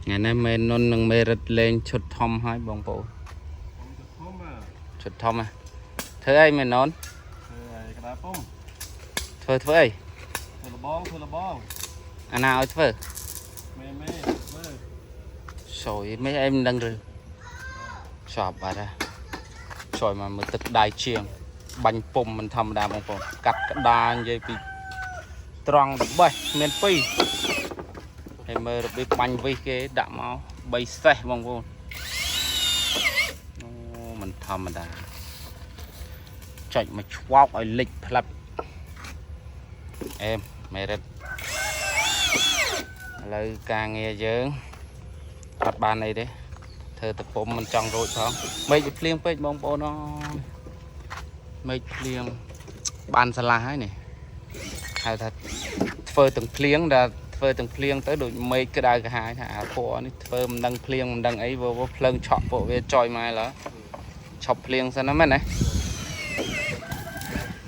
ថ្ងៃនេះមេនុននិងមេរិតលេងឈុតធំហើយបងប្អូន ធំបាទ ឈុតធំហ៎ធ្វើអីមេនុន ធ្វើឲ្យកដាពុំ ធ្វើធ្វើអី ធ្វើលបងធ្វើលបង អាណាឲ្យធ្វើ មេមេធ្វើ សយមិនអីមិនដឹងឬជាប់បាត់ហ៎ចយមកមើលទឹកដៃជាងបាញ់ពុំមិនធម្មតាបងប្អូនកាត់ក្តារនិយាយពីត្រង់ដបេះមានពីរហើយមើលរបៀបបាញ់វិសគេដាក់មក3សេះបងប្អូនអូមិនធម្មតាចុចមកឆ្វោកឲ្យលិចផ្លាប់អេមមេរិតឥឡូវការងារយើងអត់បានអីទេធ្វើតែពុំមិនចង់រួចផងមេឃវាភ្លៀងពេកបងប្អូនអើយមេឃភ្លៀងបានឆ្លាស់ហើយនេះហៅថាធ្វើទាំងភ្លៀងដែលធ្វើទាំងភ្លៀងទៅដូចមេឃក្តៅក្រហាយថាអាពណ៌នេះធ្វើមិនដឹងភ្លៀងមិនដឹងអីវាភ្លើងឆក់ពួកវាចុយមកឡើយឆប់ភ្លៀងសិនណាមែនណា